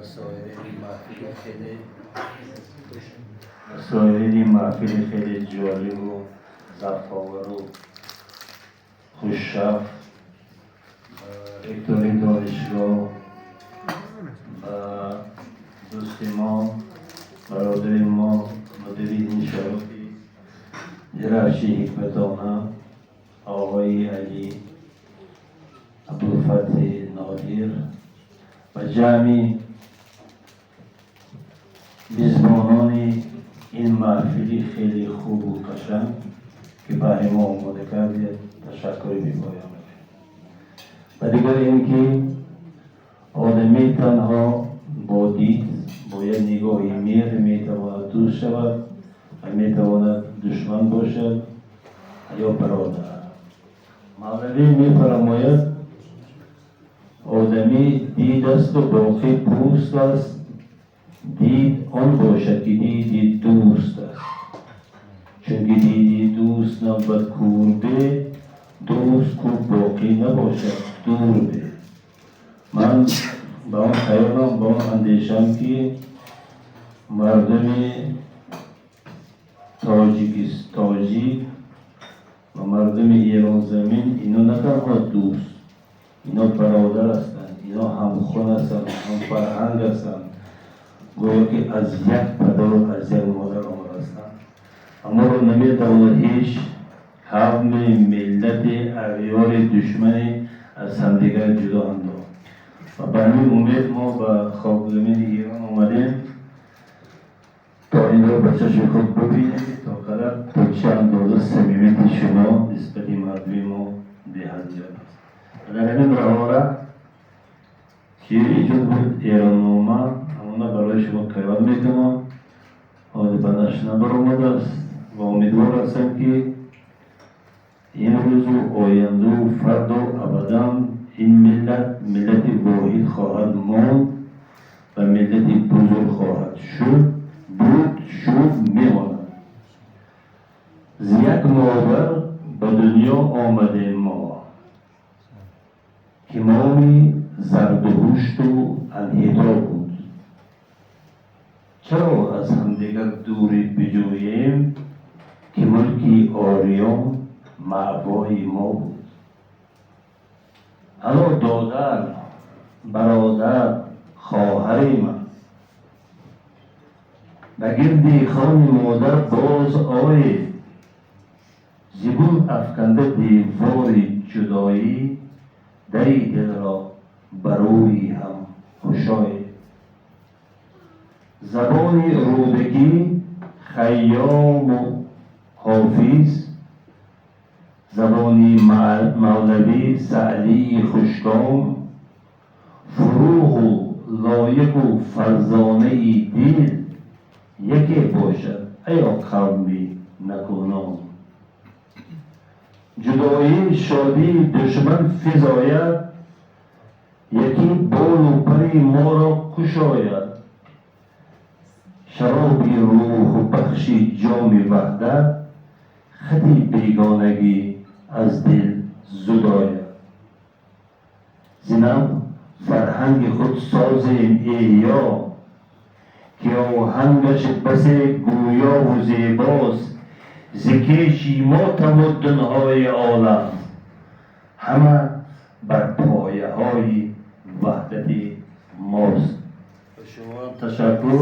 ва соири маҳфили хеле ҷолибу завқовару хушшафт, ректори донишгоҳ ва дӯсти мо, бародари мо, мудири иншооти Дарафши Ҳикматона, оғои Алӣ Абдулфатҳи Нодир ва ҷамъи мизбонони ин маҳфили хеле хубу қашанг, ки баҳри мо омода кардед, ташаккури бепоён мекунем. Ва дигар ин ки одамӣ танҳо бо дид, бо як нигоҳи меҳр метавонад дӯст шавад ва метавонад душман бошад ё бародар. Мавлавӣ мефармояд: «Одамӣ дид асту боқӣ пӯст аст, дид он бошад, ки диди дӯст аст. Чунки диди дӯст набуд кур бе, дӯст ку боқӣ набошад дур бе». Ман ба он хаёлам, ба он андешам, ки мардуми тоҷик ва мардуми Эронзамин ино на танҳо дӯст, ино бародар ҳастанд, ино ҳамхун ҳастанд, ҳамфарҳанг ҳастанд, гӯё ки аз як падару аз як модар омада ҳастанд. Аммо наметавонад ҳеҷ қавми, миллати ағёри душмане аз ҳамдигар ҷудо андохт. Ва ба ҳамин умед мо ба хокзамини Эрон омадем, то инро ба чашми худ бибинем, то қадар, то чӣ андоза самимияти шумо нисбати мардуми мо беҳад зиёд аст. Ва дар ҳамин роҳора шеъри эҷод буд, «Эроннома», ҳамона барои шумо қироат мекунам. Ҳоле ба нашр набаромадааст ва умедвор ҳастам, ки имрӯзу ояндаву фардо абадан ин миллат миллати воҳид хоҳад монд ва миллати бузург хоҳад шуд, буд, шуд, мемонад. Зи як модар ба дунё омадем мо, ки моми Зардуҳушту Анҳито буд. Чаро аз ҳамдигар дурӣ биҷӯем, ки мулки Ориён маъвои мо буд? Ало, додар, бародар, хоҳари ман, ба гирди хони модар боз оед. Зи бун афканда девори ҷудоӣ, дари дилро ба рӯи ҳам кушоед. Забони Рӯдакӣ, Хайёму Ҳофиз, забони Мавлавӣ, Саъдии хушком, Фурӯғу Лоиқу Фарзонаи дил яке бошад, аё қавми накӯном. Ҷудоӣ шодии душман физояд, якӣ болу пари моро кушояд. Шароби рӯҳбахши ҷоми ваҳдат хати бегонагӣ аз дил зудояд. Зи нав фарҳанги худ созем эҳё, ки оҳангаш басе гӯёву зебост. Зи кеши мо тамаддунҳои олам ҳама бар пояҳои ваҳдати мост. Ба шумо ташаккур.